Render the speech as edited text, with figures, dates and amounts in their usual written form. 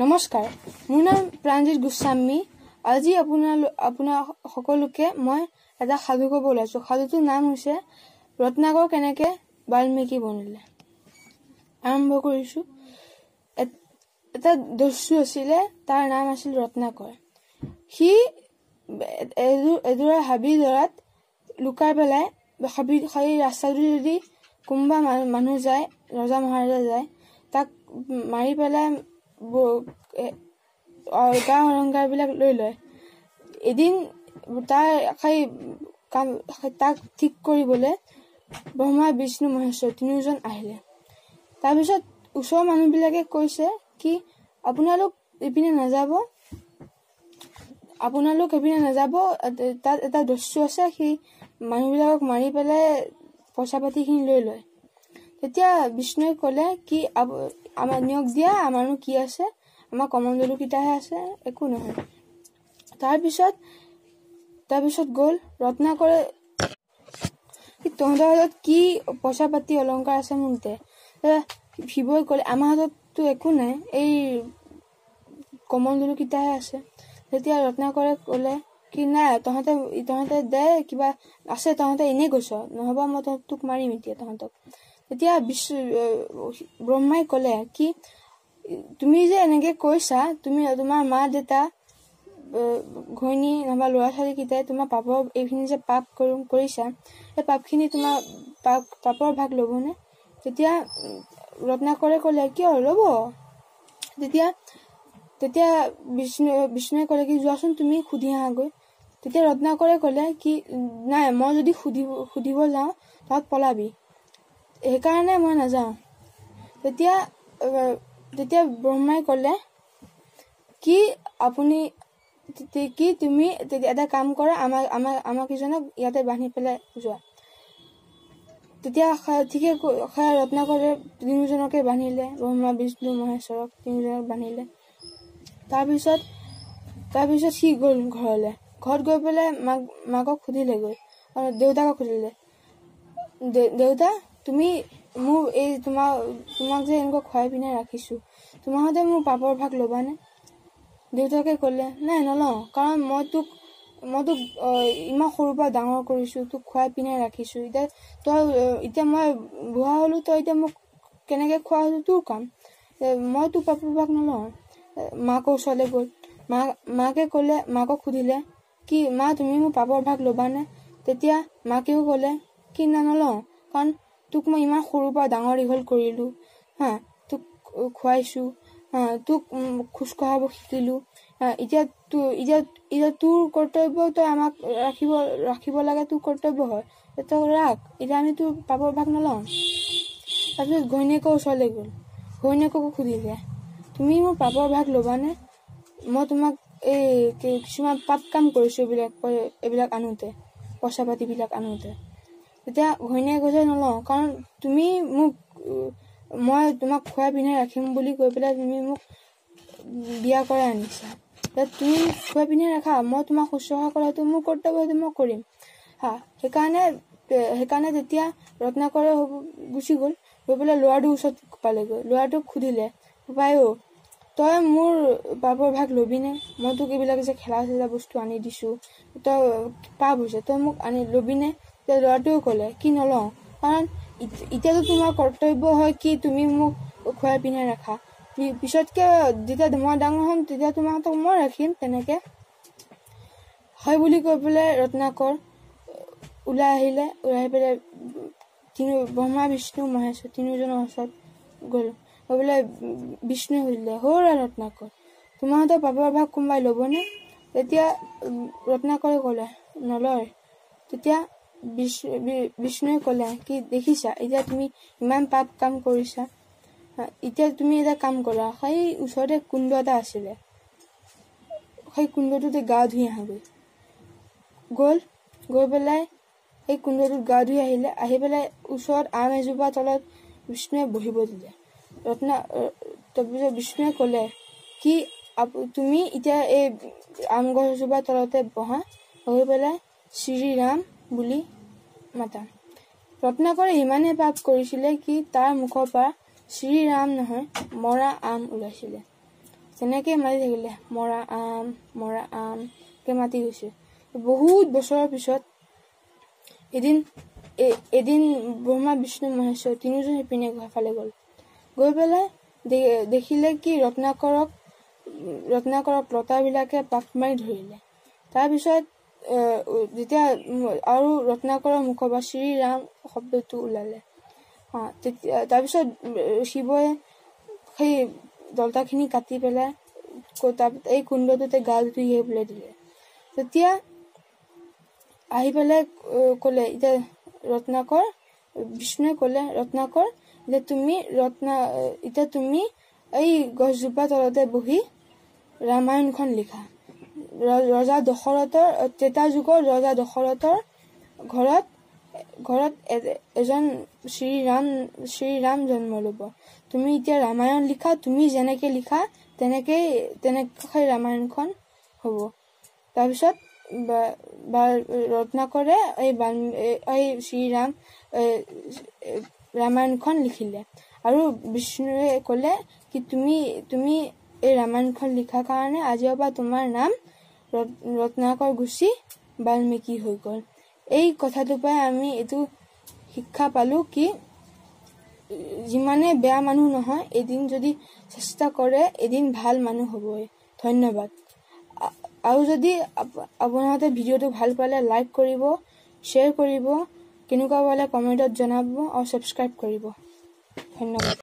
নমস্কাৰ, মোৰ নাম প্ৰাণজিৎ গোস্বামী। আজি আপোনাৰ সকলোকে মই এটা সাধু ক'ব ওলাইছোঁ। সাধুটোৰ নাম হৈছে ৰত্নাকৰ কেনেকৈ বাল্মীকি বনিলে। আৰম্ভ কৰিছোঁ। এটা দস্যু আছিলে, তাৰ নাম আছিল ৰত্নাকৰ। সি এডৰা হাবিডৰাত লুকাই পেলাই হাবি সেই ৰাস্তাটো যদি কোনোবা মানুহ যায়, ৰজা মহাৰজা যায়, তাক মাৰি পেলাই গা অলংকাৰবিলাক লৈ লয়। এদিন তাৰ সেই কাম তাক ঠিক কৰিবলৈ ব্ৰহ্মা, বিষ্ণু, মহেশ্বৰ তিনিওজন আহিলে। তাৰপিছত ওচৰৰ মানুহবিলাকে কৈছে কি আপোনালোক ইপিনে নাযাব, আপোনালোক এইপিনে নাযাব, তাত এটা দস্যু আছে, সি মানুহবিলাকক মাৰি পেলাই পইচা পাতিখিনি লৈ লয়। তেতিয়া বিষ্ণুৱে ক'লে কি আমাৰ নিয়ক দিয়া, আমাৰনো কি আছে, আমাৰ কমণ্ডলুকেইটাহে আছে, একো নহয়। তাৰপিছত গ'ল ৰত্নাকৰে, তহঁতৰ হাতত কি পইচা পাতি অলংকাৰ আছে মোক দে। শিৱই ক'লে আমাৰ হাতততো একো নাই, এই কমণ্ডলুকেইটাহে আছে। তেতিয়া ৰত্নাকৰে ক'লে কি নাই, তহঁতে দে, কিবা আছে, তহঁতে এনেই কৈছ, নহ'বা মই তোক মাৰিম এতিয়া তহঁতক। তেতিয়া ব্ৰহ্মাই ক'লে কি তুমি যে এনেকে কৈছা, তুমি তোমাৰ মা দেউতা, ঘৈণী নহবা ল'ৰা ছোৱালীকেইটাই তোমাৰ পাপৰ এইখিনি যে পাপ কৰিছা, সেই পাপখিনি তোমাৰ পাপৰ ভাগ ল'বনে? তেতিয়া ৰত্নাকৰে ক'লে কিয় ল'ব। তেতিয়া বিষ্ণুৱে ক'লে কি যোৱাচোন তুমি সুধি আহাগৈ। তেতিয়া ৰত্নাকৰে ক'লে কি নাই, মই যদি সুধিব যাওঁ তহঁত পলাবি, সেইকাৰণে মই নাযাওঁ। তেতিয়া ব্ৰহ্মাই ক'লে কি আপুনি কি তুমি এটা কাম কৰা, আমাক কেইজনক ইয়াতে বান্ধি পেলাই যোৱা। তেতিয়া ঠিকে ৰত্নাকৰে তিনিওজনকে বান্ধিলে, ব্ৰহ্মা, বিষ্ণু, মহেশ্বৰক তিনিওজনক বান্ধিলে। তাৰপিছত সি গ'ল ঘৰলৈ। ঘৰত গৈ পেলাই মাকক সুধিলেগৈ, দেউতাকক সুধিলে, দেউতা তুমি মোৰ এই তোমাক যে এনেকুৱা খুৱাই পিন্ধাই ৰাখিছোঁ, তোমাৰহঁতে মোৰ পাপৰ ভাগ ল'বানে? দেউতাকে ক'লে নাই নলওঁ, কাৰণ মই তোক ইমান সৰুৰ পৰা ডাঙৰ কৰিছোঁ, তোক খুৱাই পিন্ধাই ৰাখিছোঁ, এতিয়া তই এতিয়া মই বুঢ়া হ'লোঁ, তই এতিয়া মোক কেনেকৈ খোৱা হ'লো তোৰ কাম, মই তোৰ পাপৰ ভাগ নলওঁ। মাকৰ ওচৰলৈ গ'ল, মাকে ক'লে, মাকক সুধিলে কি মা তুমি মোৰ পাপৰ ভাগ ল'বানে? তেতিয়া মাকেও ক'লে কি না নলওঁ, কাৰণ তোক মই ইমান সৰুৰ পৰা ডাঙৰ দীঘল কৰিলোঁ, হা তোক খুৱাইছোঁ, হা তোক খোজ কঢ়াব শিকিলোঁ, এতিয়া এতিয়া তোৰ কৰ্তব্য তই আমাক ৰাখিব লাগে, তোৰ কৰ্তব্য হয়, তই ৰাখ, এতিয়া আমি তোৰ পাপৰ ভাগ নলওঁ। তাৰপিছত ঘৈণীয়েকৰ ওচৰলৈ গ'ল, ঘৈণীয়েককো সুধিলে তুমি মোৰ পাপৰ ভাগ ল'বানে? মই তোমাক এই কিছুমান পাপ কাম কৰিছোঁ এইবিলাক আনোতে, পইচা পাতিবিলাক আনোতে। তেতিয়া ঘৈণীয়ে কৈছে নলওঁ, কাৰণ তুমি মোক মই তোমাক খুৱাই পিন্ধাই ৰাখিম বুলি কৈ পেলাই তুমি মোক বিয়া কৰাই আনিছা, তুমি খুৱাই পিন্ধাই ৰাখা, মই তোমাক শুশ্ৰূষা কৰাটো মোৰ কৰ্তব্য, সেইটো মই কৰিম। হা সেইকাৰণে তেতিয়া ৰত্নাকৰে গুচি গ'ল, গৈ পেলাই ল'ৰাটোৰ ওচৰত পালেগৈ। ল'ৰাটোক সুধিলে, পায়ো তই মোৰ পাপৰ ভাগ ল'বিনে? মই তোক এইবিলাক যে খেলা চেলা বস্তু আনি দিছোঁ, তই পাপ হৈছে, তই মোক আনি ল'বিনে? তেতিয়া ল'ৰাটোৱেও ক'লে কি নলওঁ, কাৰণ এতিয়াতো তোমাৰ কৰ্তব্য হয় কি তুমি মোক খুৱাই পিন্ধাই ৰাখা, পিছতকৈ যেতিয়া মই ডাঙৰ হ'ম তেতিয়া তোমাক মই ৰাখিম, তেনেকৈ হয় বুলি কৈ পেলাই ৰত্নাকৰ ওলাই আহিলে। ওলাই আহি পেলাই ব্ৰহ্মা, বিষ্ণু, মহেশ্বৰ তিনিওজনৰ ওচৰত গ'ল। গৈ পেলাই বিষ্ণুৱে সুধিলে, হৌৰা ৰত্নাকৰ, তোমাৰহঁতৰ পাপৰ ভাগ কোনোবাই ল'বনে? তেতিয়া ৰত্নাকৰে ক'লে নলয়। তেতিয়া বিষ্ণুৱে ক'লে কি দেখিছা এতিয়া তুমি ইমান পাপ কাম কৰিছা, এতিয়া তুমি এটা কাম কৰা, সেই ওচৰতে কুণ্ড এটা আছিলে, সেই কুণ্ডটোতে গা ধুই আহাগৈ। গ'ল, গৈ পেলাই সেই কুণ্ডটোত গা ধুই আহিলে। আহি পেলাই ওচৰত আম এজোপা তলত বিষ্ণুৱে বহিব দিলে। তাৰপিছত বিষ্ণুৱে ক'লে কি তুমি এতিয়া এই আম গছজোপাৰ তলতে বহা, বহি পেলাই শ্ৰীৰাম বুলি মাতা। ৰত্নাকৰে ইমানেই পাপ কৰিছিলে কি তাৰ মুখৰ পৰা শ্ৰীৰাম নহয় মৰা আম ওলাইছিলে। তেনেকেই মাতি থাকিলে, মৰা আম মৰা আম কে মাতি গৈছে। বহুত বছৰৰ পিছত এদিন ব্ৰহ্মা বিষ্ণু মহেশ্বৰ তিনিওজন সেইপিনে ফালে গ'ল। গৈ পেলাই দেখিলে কি ৰত্নাকৰক লতাবিলাকে পাক মাৰি ধৰিলে। তাৰপিছত যেতিয়া আৰু ৰত্নাকৰৰ মুখৰ পৰা শ্ৰীৰাম শব্দটো ওলালে, তেতিয়া তাৰপিছত শিৱই সেই দলতাখিনি কাটি পেলাই এই কুণ্ডটোতে গা ধুই আহিবলৈ দিলে। তেতিয়া আহি পেলাই ক'লে, এতিয়া ৰত্নাকৰ, বিষ্ণুৱে ক'লে, ৰত্নাকৰ, এতিয়া তুমি এই গছজোপা তলতে বহি ৰামায়ণখন লিখা। ৰজা দশৰথৰ, ত্ৰেতা যুগৰ ৰজা দশৰথৰ ঘৰত এজন শ্ৰীৰাম জন্ম ল'ব। তুমি এতিয়া ৰামায়ণ লিখা, তুমি যেনেকে লিখা তেনেকৈ ৰামায়ণখন হ'ব। তাৰপিছত ৰত্নাকৰে এই শ্ৰীৰাম ৰামায়ণখন লিখিলে। আৰু বিষ্ণুৱে ক'লে কি তুমি এই ৰামায়ণখন লিখাৰ কাৰণে আজিৰ পৰা তোমাৰ নাম ৰত্নাকৰ গুচি বাল্মীকি হৈ গ'ল। এই কথাটোৰ পৰাই আমি এইটো শিক্ষা পালো কি যিমানে বেয়া মানুহ নহয়, এদিন যদি চেষ্টা কৰে এদিন ভাল মানুহ হ'বই। ধন্যবাদ। আৰু যদি আপোনালোকে ভিডিঅ'টো ভাল পালে লাইক কৰিব, শ্বেয়াৰ কৰিব, কেনেকুৱা পালে কমেণ্টত জনাব আৰু ছাবস্ক্ৰাইব কৰিব। ধন্যবাদ।